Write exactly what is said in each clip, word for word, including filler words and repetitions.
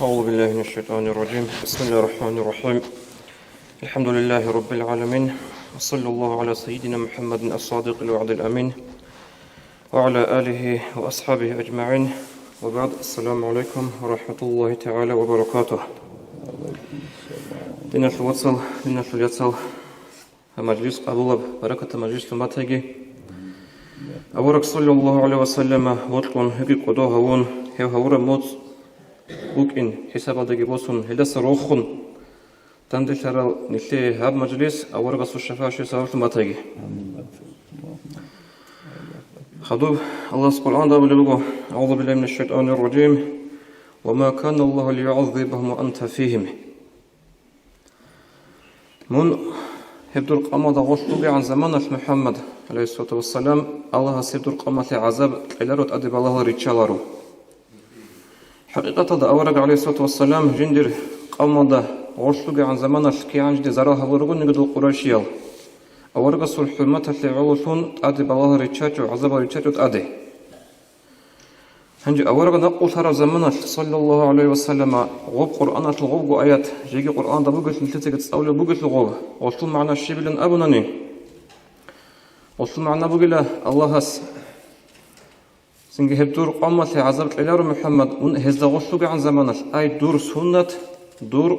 أعوذ بالله من الشيطان الرجيم. بسم الله الرحمن الرحيم. الحمد لله رب العالمين. وصلى الله على سيدنا محمد الصادق الوعد الأمين وعلى آله وأصحابه أجمعين. وبعد. السلام عليكم ورحمة الله تعالى وبركاته. Диналъул вацал, диналъул яцал, гьаб мажлис къабулаб, баракатаб мажлислъун батаги. Авараг саллаллагьу гӀалайгьи ва саллама вокьун, гьебги кӀодо гьавун, гьев гьавураб моцӀ букӀин хӀисабалдаги босун, гьелдаса рохун данделъарал нилъее гьаб мажлис аварагасул шафагӀат щвей сабаблъун батаги. Хадуб Аллагьас Къуръанда абулеб буго: أعوذ بالله من الشيطان الرجيم. وما كان الله ليعذبهم وأنت فيهم. Мун гьеб дур къавмалда гъорлъ вугегӀан заманалъ, МухӀаммад, гӀалайгьиссалату вассалам, Аллагьас гьеб дур къавмалъе гӀазаб кьеларо, тӀаде балагьал риччаларо. ХӀакъикъаталда авараг, гӀалайгьиссалату вассалам, жиндир къавмалда гъорлъ вугегӀан заманалъ кигӀан жинде зарал гьабуларогониги дол къурайшиял, аварагасул хӀурматалъе гӀололъун тӀаде балагьал риччачӀо, гӀазабал риччачӀо тӀаде. Гьанже авараг накъулъараб заманалъ, саллаллагьу гӀалайгьи ва саллама, гъоб Къуръаналъул гъобго аят, жеги Къуръанда бугелъул, нилъецаги цӀалулеб бугелъул гъоб, гъолъул магӀна щибилан абунани, гъолъул магӀна бугила: Аллагьас цинги гьеб дур къавмалъе гӀазаб кьеларо, МухӀаммад, мун гьезда гъорлъ вугегӀан заманалъ, ай, дур суннат, дур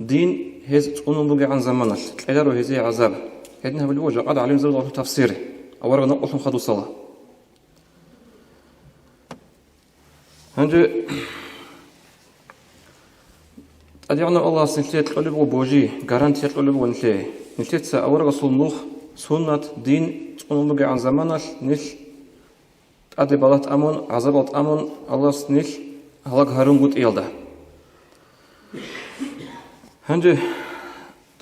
дин гьез цӀунун бугегӀан заманалъ кьеларо гьезие гӀазаб. Гьедин гьабулеб буго жакъа гӀалимзабазул тафсир, авараг накъулъун хадусала. Гьанже ТӀадегӀанав Аллагьас нилъее кьолеб буго божи, гарантия кьолеб буго нилъее. Нилъеца аварагасул нух, суннат, дин цӀунун бугегӀан заманалъ нилъ тӀаде балагь тӀамун, гӀазабал тӀамун, Аллагьас нилъ гьалаг гьарунгутӀиялда. Гьанже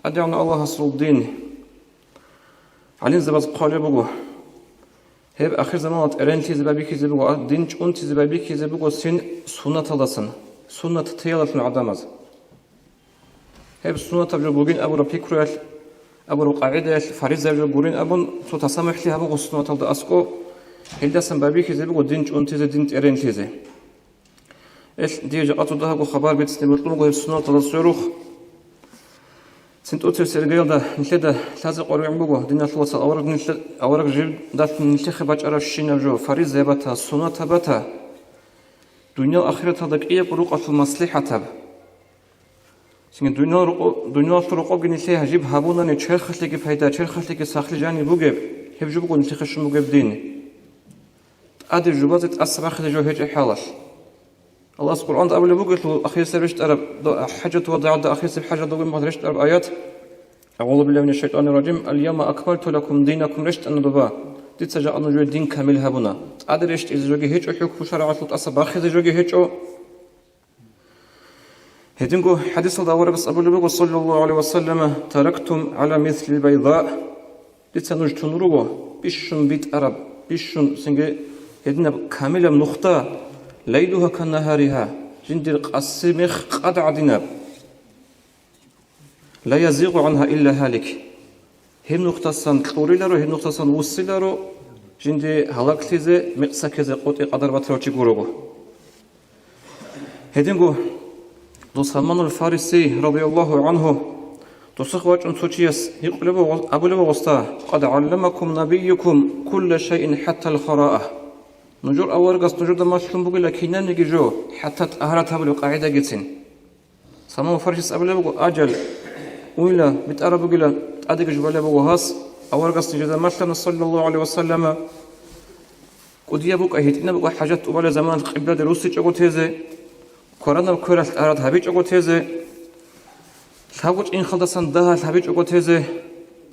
ТӀадегӀанав Аллагьасул дин, гӀалимзабаз хъвалеб буго, гьеб ахирзаманалда тӀеренлъизе байбихьизе буго, а, дин чӀунтизе байбихьизе буго син суннаталдасан, суннат теялалъун гӀадамаз. Гьеб суннатаб жо бугин абураб пикруялъ, абураб къагӀидаялъ фаризаяб жо гурин абун, цо тасамухӀлъи гьабуго суннаталда аскӀоб, гьелдасан байбихьизе буго дин чӀунтизе, дин тӀеренлъизе. Эл, дие жакъа цо дагьабго хабар бицни бокьун буго гьеб суннаталда сверухъ. Цин тӀоцебесеб иргаялда нилъеда лъазе къваригӀун буго, диналъул вацал, авараг нилъ-, авараг жибдалъун нилъехъе бачӀаравщинаб жо, фаризаяб бата, суннатаб бата, дуниял ахираталда кӀиябго рукъалъул маслихӀатаб. Цинги дуниял рукъо-, дуниялалъул рокъобги нилъее гьажиб гьабунани, черхалъеги пайда, черхалъеги сахлъи жаниб бугеб, гьеб жо буго нилъехъе щун бугеб дин. ТӀаде жубазе тӀаса бахъизе жо гьечӀеб хӀалалъ. Аллагьас Къуръанда абулеб бугелъул ахирисеб рещтӀараб, до-, хӀажату вадагӀалда ахирисеб хӀажалда вугеб мехалъ рещтӀараб аят: أعوذ بالله من الشيطان الرجيم. اليوم أكملت لكم دينكم, рещтӀана доба, дица жакъа нужее дин камил гьабуна. ТӀаде рещтӀизе жоги гьечӀо, хӀукму шаргӀалъул тӀаса бахъизе жоги гьечӀо. Гьединго хӀадисалда аварагас абулеб буго, саллаллагьу гӀалайгьи ва саллама: تركتم على مثل البيضاء. Дица нуж тун руго бищун битӀараб, бищун цинги гьединаб камилаб нухда, ليلها كنهارها, жиндир къаси мех къад гӀадинаб. لا يزيغ عنها إلا هالك. Гьеб нухдасан кьуриларо, гьеб нухдасан вуссиларо жинде гьалаглъизе, мекъсаккизе къотӀи къадар батарав чи гурого. Гьединго дов Салманул Фариси, радияллагьу гӀангьу, досухъ вачӀун цо чияс гьикъулеб буго, абулеб буго гъосда: قد علمكم نبيكم كل شيء حتى الخراءة. Нужер аварагас нужеда малъун бугила кинабниги жо, хӀатта тӀагьарат гьабулеб къагӀидагицин. Салманул Фарисис абулеб буго: Ажал, уйла, битӀараб бугила, тӀадеги жубалеб буго гьас, аварагас нижеда малъана, саллаллагьу гӀалайгьи ва саллама, кӀудияб букӀа, гьитӀинаб букӀа хӀажат тӀубалеб заманалъ къибладе руссичӀого тезе, кваранаб квералъ тӀагьарат гьабичӀого тезе, лъабго чӀинхалдасан дагьалъ гьабичӀого тезе,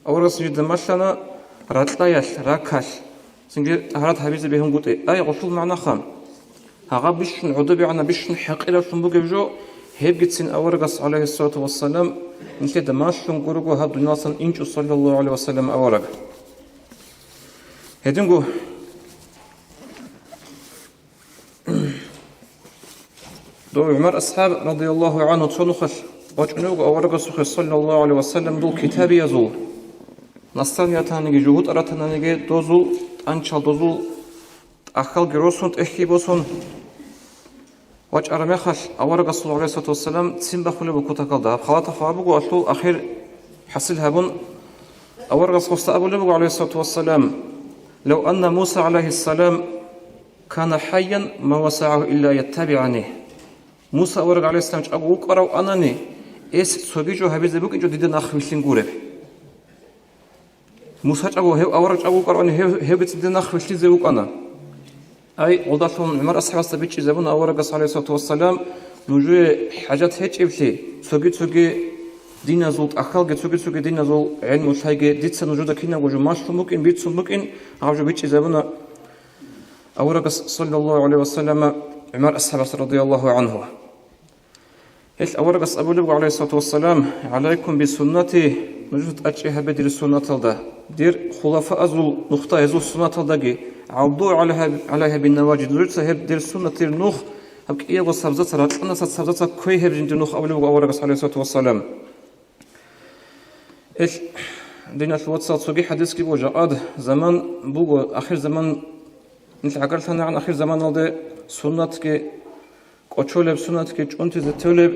аварагас нижеда малъана, ракьаялъ, ракалъ, цинги тӀагьарат гьабизе бегьунгутӀи. Ай, гъолъул магӀнаха, гьагъаб бищун гӀодобегӀанаб, бищун хӀакъираблъун бугеб жо, гьебгицин аварагас, гӀалайгьиссалату вассалам, нилъеда малъун гурого гьаб дунияласан инчӀо, саллаллагьу гӀалайгьи ва саллам, авараг. Гьединго дов ГӀумар асхӀаб, радияллагьу гӀангьу, цо нухалъ вачӀунев вуго аварагасухъе, саллаллагьу гӀалайгьи ва саллам, дол китабиязул, насраниял ратаниги, жугьутӀал ратаниги, дозул тӀанчал, дозул тӀахьалги росун, тӀехьги босун, вачӀараб мехалъ, аварагасул, гӀалайгьиссалату вассалам, ццин бахулеб буго кутакалда. Гьаб халатаб хабар буго, гьалъул ахир хӀасил гьабун, аварагас гъосда абулеб буго, гӀалайгьиссалату вассалам: «Лав анна Муса, гӀалайгьиссалам, кана хӀайян, ма васагӀагьу илла яттабигӀани». Муса авараг, гӀалайгьиссалам, чӀаго вукӀарав анани, эс цоги жо гьабизе букӀинчӀо дида нах вилълъин гуреб. Муса чӀаго, гьев авараг чӀаго вукӀаравани, гьев, гьевги цӀидида нах вилълъизе вукӀана. Ай, гъолдалъун ГӀумар асхӀабасда бичӀчӀизабуна аварагас, гӀалайгьиссалату вассалам, нужее хӀажат гьечӀеблъи, цоги-цоги диназул тӀахьалги, цоги-цоги диназул гӀелму лъайги, дица нужеда кинабго жо малъун букӀин, бицун букӀин, гьаб жо бичӀчӀизабуна аварагас, саллаллагьу гӀалайгьи ва саллама, ГӀумар асхӀабас, радияллагьу гӀангьу. Гьелъ аварагас абулеб буго, гӀалайгьиссалату вассалам: «ГӀалайкум би суннати», нужеца тӀадчӀи гьабе дир суннаталда, дир хулафаазул нухда гьезул суннаталдаги, «гӀадду гӀалайгьа, гӀалайгьа бин наважид», нужеца гьеб дир суннат, дир нух, гьаб кӀиябго сабзаца, ракьанаса сабзаца кквей гьеб жиндир нух, абулеб буго аварагас, гӀалайгьиссалату вассалам. Ил, диналъул вацал, цоги хӀадисги буго, жакъад заман буго, ахир заман, нилъ гӀагарлъанагӀан ахир заманалде суннатги кӀочолеб, суннатги чӀунтизе толеб.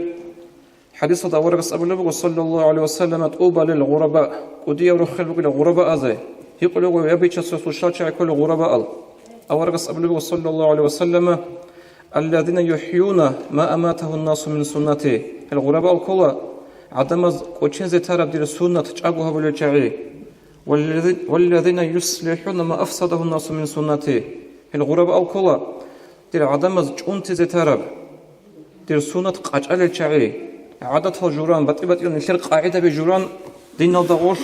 ХӀадисалда аварагас абулеб буго, саллаллагьу гӀалайгьи ва саллама: «ТӀуба лил гъураба», кӀудияв рохел бугила гъурабаазе. Гьикъулев гъов я бичасулъул щал чагӀи кколел гъурабаал. Аварагас абулеб буго, саллаллагьу гӀалайгьи ва саллама: «Аллазина юхӀюна ма аматагьун насу мин суннати». Гьел гъурабаал ккола гӀадамаз кӀочензе тараб дир суннат чӀаго гьабулел чагӀи. «Валлази-, валлазина юслихӀуна ма афсадагьун насу мин суннати». Гьел гъурабаал ккола дир гӀадамаз чӀунтизе тараб, дир суннат къачӀалел чагӀи, гӀадатал журан, батӀи-батӀиял нилъер къагӀидаби журан диналда гъорлъ.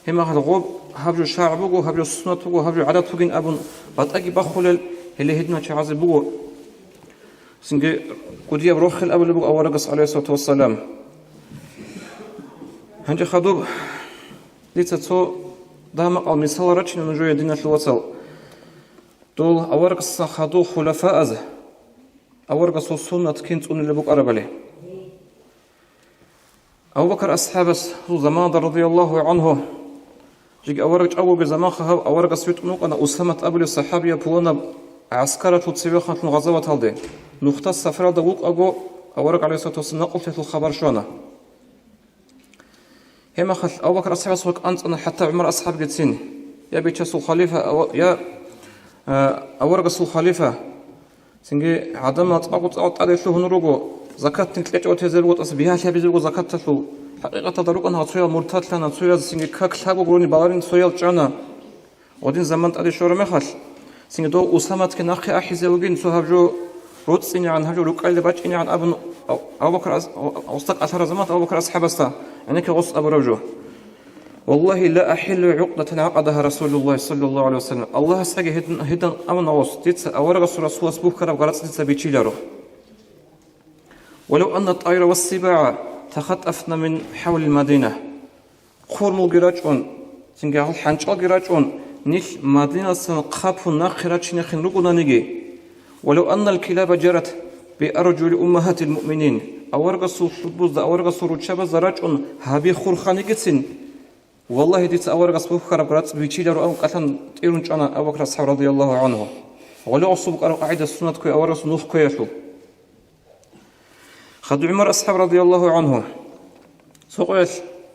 Гьеб мехалъ гъоб, гьаб жо шаргӀ буго, гьаб жо суннат буго, гьаб жо гӀадат бугин абун батӀаги бахулел, гьеле гьединал чагӀазе буго цинги кӀудияб рохел абулеб буго аварагас, гӀалайгьиссалату вассалам. Гьанже хадуб дица цо дагьа-макъал мисалал рачина нужее, диналъул вацал. Дол аварагасдасан хадув хулафааз аварагасул суннат кин цӀунилеб букӀарабали. Абу-Бакр асхӀабасул заманалда, радияллагьу гӀангьу, жеги авараг чӀаго вугеб заманха, гьав аварагас витӀун вукӀана Усамат абулев сахӀабияв пуланаб гӀаскаралъул цевеханлъун гъазаваталде. Нухда сапаралда вукӀаго, авараг, гӀалайгьиссалату вассалам, накълулъелъул хабар щвана. Гьеб мехалъ Абу-Бакр асхӀабасухъе кӀанцӀана хӀатта ГӀумар асхӀабгицин: «Я бичасул халифа, ава-, я, а, аварагасул халифа, цинги гӀадамал цӀакъ-цӀакъ тӀаде лъугьун руго, закатни кьечӀого тезе буго, тӀаса бигьалъи гьабизе буго закаталъул. ХӀакъикъаталда рукӀана, цоял муртадлъана, цояз цинги как лъабго гурони баларин цоял чӀана». Гъодин заман тӀаде щвараб мехалъ, цинги дов Усаматги нахъе ахӀизе вугин, цо гьаб жо роцӀцӀинегӀан, гьаб жо рукӀалде бачӀинегӀан абун, Абу-, Абу-Бакр ас-, гъосда кӀалъараб заман Абу-Бакр асхӀабасда гӀенекке гъос абураб жо: «Валлагьи, ла ахӀиллу гӀукъдатан гӀакъадаха Расулуллагьи саллаллагьу гӀалайгьи ва саллам. Аллагьасдаги гьедин, гьедин абуна гъос, дица аварагасул Расулас бухьараб гарацӀ дица бичиларо. Валав анна ттайра вассибагӀа тахаттафна мин хӀавлил Мадина». Хъурмулги рачӀун, цинги гьал хӀанчӀалги рачӀун, нилъ Мадиналъан хъапун нахъе рачинехин ругонаниги, «валав аннал килаба жарат би аржули уммагьатил муъминин», аварагасул лъудбузда, аварагасул руччабазда рачӀун гьаби хурханигицин, валлагьи, дица аварагас бухьараб рацӀцӀ бичиларо абун кӀалъан тӀирун чӀана Абу Бакр асхӀаб радияллагьу гӀангьу. Гъоле гъосул букӀараб къагӀида суннат кквей, аварагасул нух кквеялъул. Хадуб ГӀумар асхӀаб радияллагьу гӀангьу. Цо къоялъ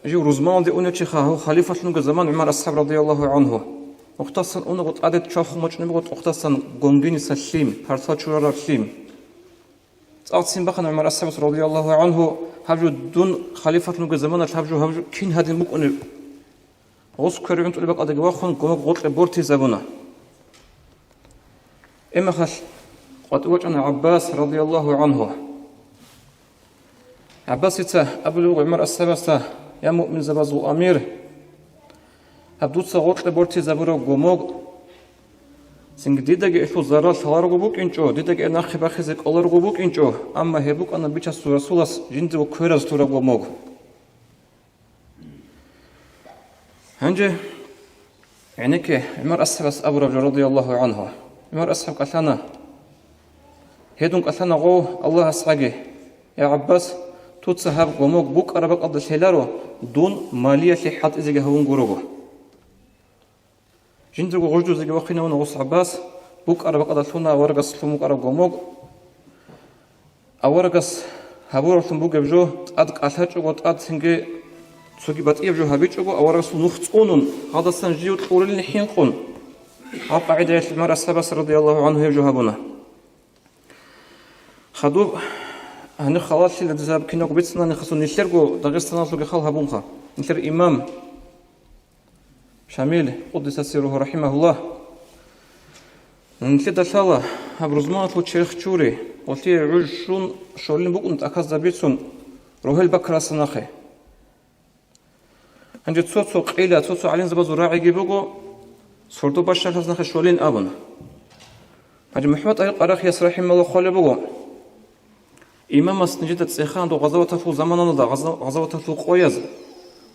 жив рузманалде унев чиха, гьав халифалъунго заман ГӀумар асхӀаб радияллагьу гӀангьу. Ухтасан унаго тӀаде чвахун вачӀунеб буго тӀухтасан гонгиниса лъим, парсал чурараб лъим. ЦӀакъ ццин бахъана ГӀумар асхӀабас радияллагьу гӀангьу: «Гьаб жо дун халифалъунго заманалъ гьаб жо, гьаб жо кин гьадин букӀунеб?» Гъос кверугӀин тӀубакӀалдаги вахун, гомог гъоркье бортизабуна. Гьеб мехалъ къватӀив вачӀана ГӀаббас радияллагьу гӀангьу. ГӀаббасица абулеб буго ГӀумар асхӀабасда: «Я муъминзабазул амир, гьаб дуца гъоркье бортизабураб гомог, цинги дидаги гьелъул зарал лъаларого букӀинчӀо, дидаги гьеб нахъе бахизе кӀоларого букӀинчӀо, амма гьеб букӀана бичасул Расулас жиндирго квераз лъураб гомог». Гьанже гӀенекке ГӀумар асхӀабас абураб жо, радияллагьу гӀангьу. ГӀумар асхӀаб кӀалъана. Гьедун кӀалъана гъов Аллагьасгъаги: «Я ГӀаббас, дуца гьаб гомог букӀараб бакӀалда лъеларо, дун малиялъе хӀалтӀизеги гьавун гурого». Жиндирго гъуждузеги вахъинавуна гъос ГӀаббас, букӀараб бакӀалда лъуна аварагас лъун букӀараб гомог. Аварагас гьабураллъун бугеб жо, тӀад кӀалъачӀого, тӀад цинги цоги батӀияб жо гьабичӀого, аварагасул нух цӀунун, гьалдасан жив кьурилин хӀинкъун, гьаб къагӀидаялъ ГӀумар асхӀабас радияллагьу гӀанху гьеб жо гьабуна. Хадуб, гьаниб халалъила дица гьаб кинабго бицунани хасун, нилъерго Дагъистаналъулги хал гьабунха, нилъер имам Шамил, къуддиса сирругьу, рахӀимагьуллагь, нилъеда лъала гьаб рузманалъул черх чури, гъолъие гӀуж щун щолин букӀун тӀахьазда бицун, рогьел бакарасан нахъе. Гьанже цо-цо къила, цо-цо гӀалимзабазул рагӀиги буго, сордо бащалъаз нахъе щолин абун. Гьанже МухӀаммад ТӀагьир Къарахияс рахӀимагьуллагь хъвалеб буго, имамас нижеда цӀеханго гъазаваталъул заманалда, гъаза-, гъазаваталъул къояз,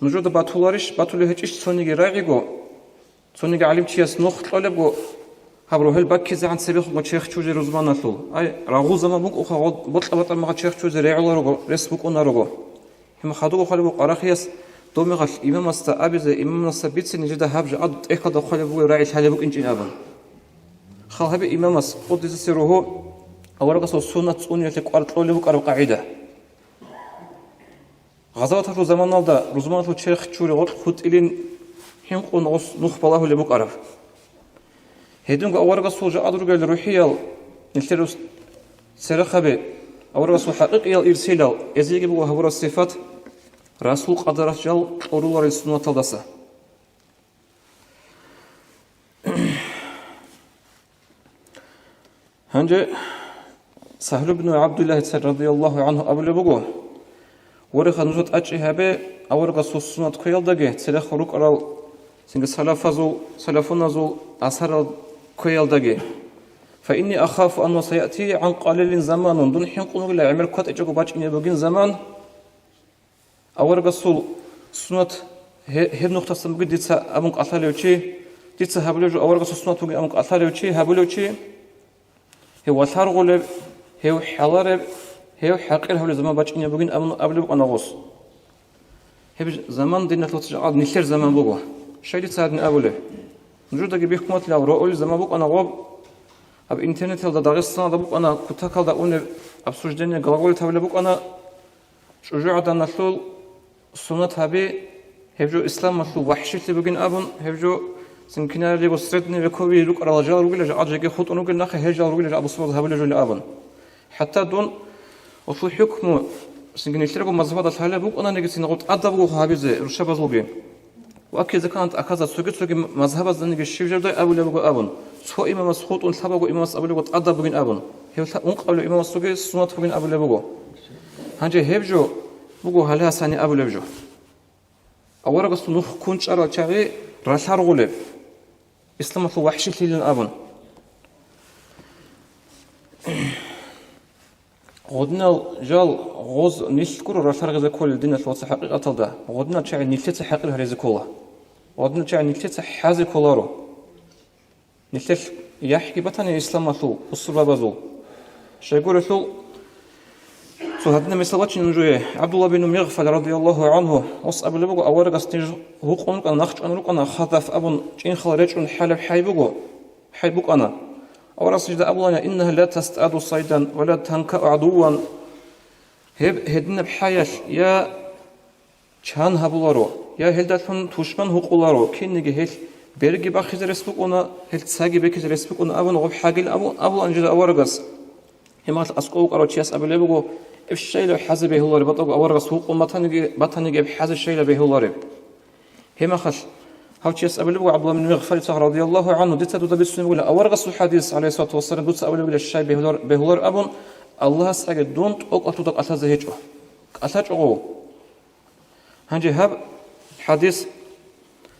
нужеда батуларищ, батулев гьечӀищ цониги рагӀиго, цониги гӀалимчияс нух кьолебго, гьаб рогьел баккизегӀан цебехунго черх чури рузманалъул. Ай, рагъул заман букӀуха, гъо-, бокьа-батӀа мага черх чуризе регӀуларого, рес букӀунарого. Гьеб хадуб хъвалеб буго Къарахияс, доб мехалъ имамасда абизе, имамасда бице нижеда гьаб жакъа тӀехьалда хъвалеб бугеб рагӀи лъалеб букӀинчӀин абун. Хал гьабе имамас, къуддиса сирругьу, аварагасул суннат цӀуниялъе кӀвар кьолеб букӀараб къагӀида. Гъазаваталъул заманалда рузманалъул черх чури гъоркь хутӀилин хӀинкъун гъос нух балагьулеб букӀараб. Гьединго аварагасул жакъа ругел рухӀиял, нилъер ус-, церехъаби, аварагасул хӀакъикъиял ирсилал, эзеги буго гьабураб сипат, расул къадарас жал кьуруларел суннаталдаса. Гьанже Сагьлу бну ГӀабдуллагьица радияллагьу гӀанху абулеб буго: «Вореха, нужа тӀачӀи гьабе аварагасул суннат кквеялдаги, церехъ рукӀарал цинги салафазул, салафуназул асарал кквеялдаги. Фаинни ахафу ан саяти гӀан къалилин заманун, дун хӀинкъун вугила гӀемер кватӀичӀого бачӀине бугин заман». Аварагасул суннат гье-, гьеб нухтасан бугин дица абун кӀалъалев чи, дица гьабулев жо аварагасул суннат бугин абун кӀалъалев чи, гьабулев чи, гьев валъаргъулеб, гьев хӀалареб, гьев хӀакъир гьавулеб заман бачӀине бугин абун абулеб букӀана гъос. Гьеб заман диналъул цӀикӀкӀад нилъер заман буго. Щай дица гьадин абулеб? Нужедаги бихьун батилал, роулел заман букӀана гъоб, гьаб интернеталда, Дагъистаналда букӀана кутакалда унеб обсуждение, глаголит гьабулеб букӀана, чӀужугӀаданалъул суннат гьаби, гьеб жо исламалъул вахӀшилъи бугин абун, гьеб жо цинги кинаралиго средневековье рукӀарал жал ругила, жакъа жеги хутӀун ругел нахъе, гьел жал ругила, жакъа бусурбабаз гьабулел жо абун. ХӀатта дун гъолъул хӀукму цинги нилъерго мазгьабалда лъалеб букӀананиги, цинги гъоб тӀадаб буго гьабизе рушабазулги. Ваккизе ккана тӀахьазда цоги-цоги мазгьабазданиги щиб жебдай абулеб буго абун, цо имамас хутӀун лъабабго имамас абулеб буго тӀадаб бугин абун, гьев лъа-, ункъабилев имамасулги суннат бугин абулеб буго. Гьанже гьеб жо буго гьале гьасани абулеб жо. Аварагасул нух ккун чӀарал чагӀи ралъаргъулеб, исламалъул вахӀшилъилин абун. Гъодинал жал гъоз нилъ гуро ралъаргъизе кколел, диналъул вацал, хӀакъикъаталда. Гъодинал чагӀи нилъеца хӀакъир гьаризе ккола. Гъодинал чагӀи нилъеца хӀазе кколаро. Нилъелъ яхӀги батани исламалъул бусурбабазул. Щайгурелъул, цо гьадинаб мисал бачина нужее. ГӀабдулла бин Мигъфал радияллагьу гӀанху, гъос абулеб буго, аварагас ниж гьукъун рукӀана, нахчӀван рукӀана, Хадаф абун чӀинхал речӀчӀун хӀалеб хӀай буго, хӀай букӀана. Аварагас нижда абулана: «Иннагьа ла тастаду сайдан ва ла танкау гӀадувван». Гьеб гьединаб хӀаялъ я чан гьабуларо, я гьелдалъун тушман гьукъуларо, кинниги гьелъ берги бахъизе рес букӀуна, гьелъ цаги бекизе рес букӀуна абун гъоб хӀагил абу-, абулаан жида аварагас. Гьеб мехалъ аскӀов вукӀарав чияс абулеб буго, гьеб щайилаб хӀазе бегьулареб, батӀаго аварагас гьукъун батаниги, батаниги гьеб хӀазе щайилаб бегьулареб. Гьеб мехалъ гьав чияс абулеб буго, ГӀабдулла бин Мигъфалица радияллагьу гӀанху, дица дуда бицунеб бугила аварагасул хӀадис, гӀалайгьиссалату вассалам, дуца абулеб бугила щай бегьулар-, бегьулар абун, Аллагьасдаги дун тӀокӀалъуда кӀалъазе гьечӀо. КӀалъачӀого. Гьанже гьаб хӀадис,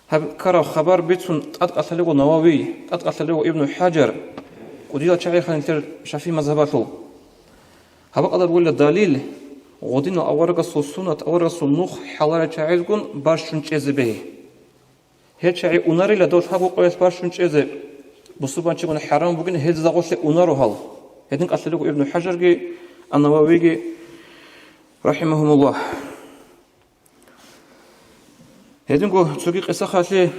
гьаб ккараб хабар бицун тӀадкъалъалего Нававий, тӀадкъалъалего Ибну ХӀажар, кӀудиял чагӀи ханилъер шафигӀи мазгьабалъул. Гьаб бакӀалда бугила далил, гъодинал аварагасул суннат, аварагасул нух хӀаларай чагӀилгун бащун чӀезе бегьи. Гьел чагӀи унарила дол лъабго къоялъ бащун чӀезе, бусурбанчигун хӀарам бугин гьел загъулъе унаро гьал. Гьедин кӀалъалего Ибну ХӀажарги, ан-Нававийги, рахӀимагьумуллагь. Гьединго цоги къиса хъалъи.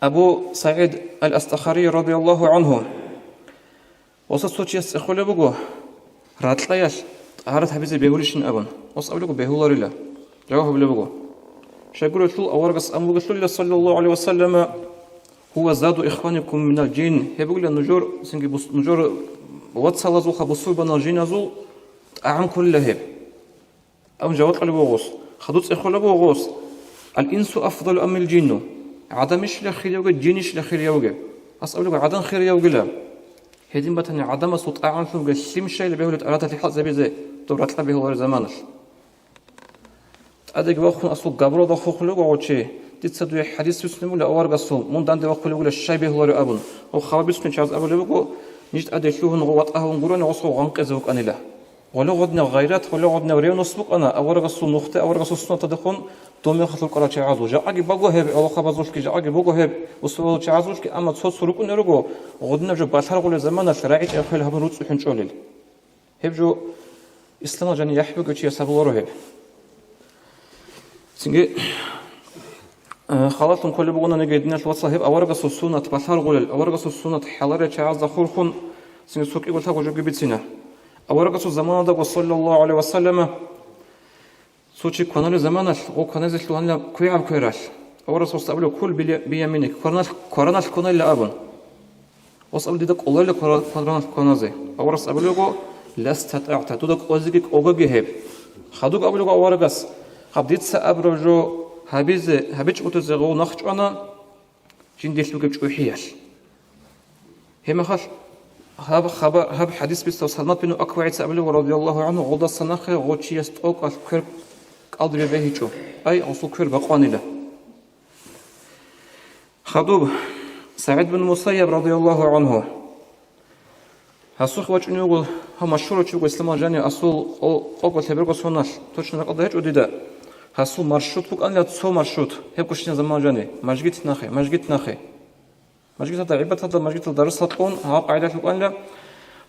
Абу СагӀид ал-АстӀахари радияллагьу гӀанху, гъоса цо чияс цӀехолеб буго, Ракьаялъ тӀагьарат гьабизе бегьулищин абун, гъос абулего бегьуларила. Жаваб гьабулеб буго. Щайгурелъул аварагас амрулелъулила, саллаллагьу гӀалайгьи ва саллама, «Гьува заду ихваникум минал жин», гьеб бугила нужер, цинги бус-, нужер вацалазулха бусурбанал жиназул тӀагӀам кколила гьеб. Абун жаваб кьолеб буго гъос. Хадуб цӀехолеб буго гъос: «Ал-инсу афдалу амил жинну?» ГӀадамищила хириявги, жинищила хириявги? Гъос абулеб буго: «ГӀадан хириявгила». Гьедин батани, гӀадамасул тӀагӀамлъунги лъим щайила бегьулеб тӀагьараталъе хӀалтӀизабизе доб ракьа бегьулареб заманалъ. ТӀадеги вахун асул габуралда хохулев вуго чи, дица дуе хӀадис бицунеб бугила аварагасул, мун данде вахулев вугила щай бегьуларев абун, гъов хабар бицунев чияз абулеб буго, ниж тӀаде лъугьун гъов ватӀа гьавун гурони гъосул гъанкъизе вукӀанила. Гъоле гъодинаб гъайрат, гъоле гъодинаб ревность букӀана аварагасул нухде, аварагасул суннаталдехун дов мехалъ рукӀарал чагӀазул. Жакъаги буго гьеб гӀолохъабазулъги, жакъаги буго гьеб бусурбабазул чагӀазулъги, амма цо-цо рукӀунел руго гъодинаб жо балъар гъолел заманалъ рагӀи чӀехъел гьабун руцӀцӀухӀун чӀолел. Гьеб жо исламалъ жанив яхӀ бугев чияс гьабуларо гьеб. Цинги, э, халалъун кколеб бугонаниги, диналъ вацал, гьеб аварагасул суннат балъаргъулел, аварагасул суннат хӀаларел чагӀазда хурхун, цинги цо кӀиго лъабго жоги бицина. Аварагасул заманалдаго, саллаллагьу гӀалайгьи ва саллама, цо чи кваналел заманалъ, гъов кваназе лъугьанила квегӀаб квералъ. Аварагас гъосда абулеб: «Кул бия-, бияминик», квараналъ, квараналъ кванайила абун. Гъос абулеб: «Дида къолайила квара-, квараналъ кваназе». Аварагас абулеб буго: «Ла статӀагӀта», дуда къозеги кӀогаги гьеб. Хадуб абулеб буго аварагас: «Гьаб дица абураб жо гьабизе, гьабичӀого дуца гъов нахъчӀвана жиндилъ бугеб чӀухӀиялъ». Гьебмехалъ гьаб хабар, гьаб хӀадис бицав Салмат бин АквагӀица абулеб буго, радияллагьу гӀангьу, гъолдаса нахъе гъов чияс тӀокӀалъ квер кӀалдибе бегьичӀо. Ай, гъосул квер бакъванила. Хадуб, СагӀид бин Мусайяб, радияллагьу гӀангьу. Гьасухъ вачӀунев вуго, гьав машгьурав чи вуго исламалъ жанив, асул къо-, къокъо лъеберго соналъ, точно ракъалда гьечӀо дида. Гьасул маршрут букӀанила цо маршрут, гьеб гущина заман жани, мажгит нахъе, мажгит нахъе. Мажгиталда гӀибадаталда, мажгиталда дарсал кьун, гьаб къагӀидалъ букӀанила.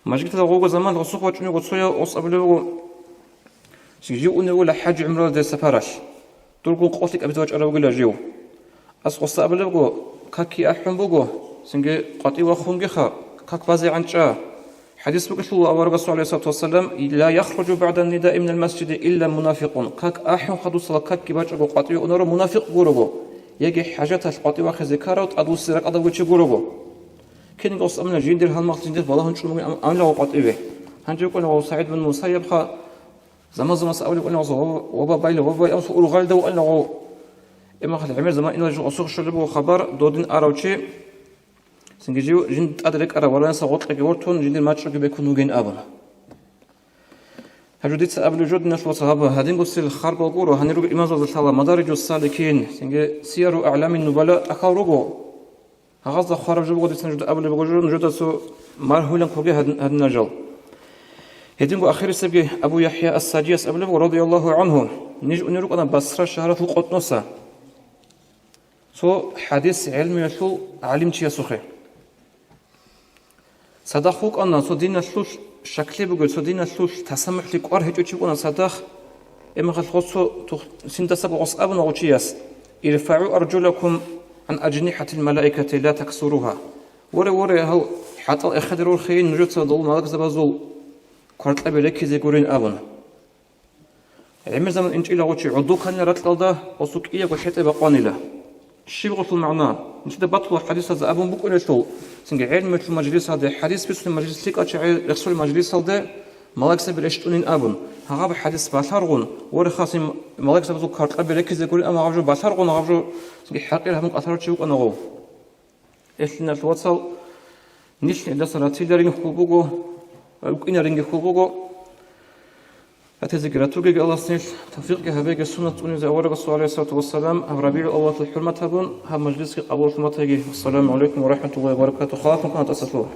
Мажгиталда гъого заман гъосухъ вачӀунев вуго цояв, гъос абулеб буго, жив унев вугила хӀаж-гӀумраялде сапаралъ. Дургун къо лъикӀабизе вачӀарав вугила жив. Ас гъосда абулеб буго, какги ахӀун буго, цинги къватӀив вахунгиха, как базегӀан чӀа. ХӀадис букӀалъула аварагасул, гӀалайгьиссалату вассалам: «Ла яхруджу багӀда ннидаи минал масжиди илла мунафикъун». Как ахӀун хадусала какги бачӀого къватӀиве унаро мунафикъ гурого, яги хӀажаталъ къватӀив вахизе ккарав тӀадвуссизе ракӀалда вугев чи гурого. Кинги гъос амина жиндир гьалмагъ жиндир балагьун чӀун бугин ам-, амилаго къватӀиве. Гьанже вукӀана гъов СагӀид бин Мусайябха, заман-заманас абулеб букӀана гъос: «Ва, ва бабайла, ва бабай», амсу ургъалда вукӀана гъов. Эмахъал гӀемер заман иналъ жо осухъ щолеб буго хабар, додин арав чи, цинги жив жинда тӀад рекӀарав варанаса гъоркьеги вортун, жиндир мачӀуги бекун вугин абун. Гьаб жо дица абулеб жо, диналъ вацал, гьаб гьадингосел харбал гуро, гьанир руго имамзабазда лъала Мадариджус Саликин, цинги Сияру АгӀламин Нубала тӀахьал руго. Гьагъазда хвараб жо буго дица нужеда абулеб буго жо, нужеда цо маргьуйлан ккоге гьадин-, гьадинал жал. Гьединго ахирисебги Абу ЯхӀя ас-Сажияс абулеб буго, радияллагьу гӀангьу, ниж унел рукӀана Басра шагьаралъул къотӀноса. Цо хӀадис гӀелмуялъул гӀалимчиясухъе. Цадахъ вукӀана цо диналъулъ щаклъи бугев, цо диналъулъ тасамухӀлъи кӀвар гьечӀев чи вукӀана цадахъ. Эмахъал гъосо тух-, синдасаб гъос абуна гъов чияс: «ИрфагӀу аржулакум гӀан ажнихӀатил малаикати ла таксуругьа». Воре, воре, гьал хӀатӀал эхеде рорхейин нужеца дол малакзабазул кваркьаби реккизе гурин абун. ГӀемер заман инчӀила гъов чи гӀодов кканила ракьалда, гъосул кӀиябго хӀетӀе бакъванила. Щиб гъолъул магӀна? Нилъеда батула хӀадисазда абун букӀунелъул, цинги гӀелмуялъул мажлисалде, хӀадис бицунеб мажлис лъикӀал чагӀи рехсолеб мажлисалде малакзаби рещтӀунин абун, гьагъаб хӀадис балъаргъун, вореха, цин малакзабазул кваркьаби реккизе гурин, амма гьаб жо балъаргъун, гьаб жо цинги хӀакъир гьабун кӀалъарав чи вукӀана гъов. Гьелъиналъ, вацал, нилъ гьелдаса ратиларин хьул буго, укӀинаринги хьул буго. Ратизеги ратугеги Аллагьас нилъ, тавфикъги гьабеги, суннат цӀунизе аварагасул, гӀалайгьиссалату вассалам, гьаб РабигӀул-аввалалъул хӀурмат гьабун, гьаб мажлисги къабул хӀурмат гьаги. Ассаламу гӀалайкум ва рахӀматуллагьи ва баракатугьу. Халатун кана тӀасалъугьа.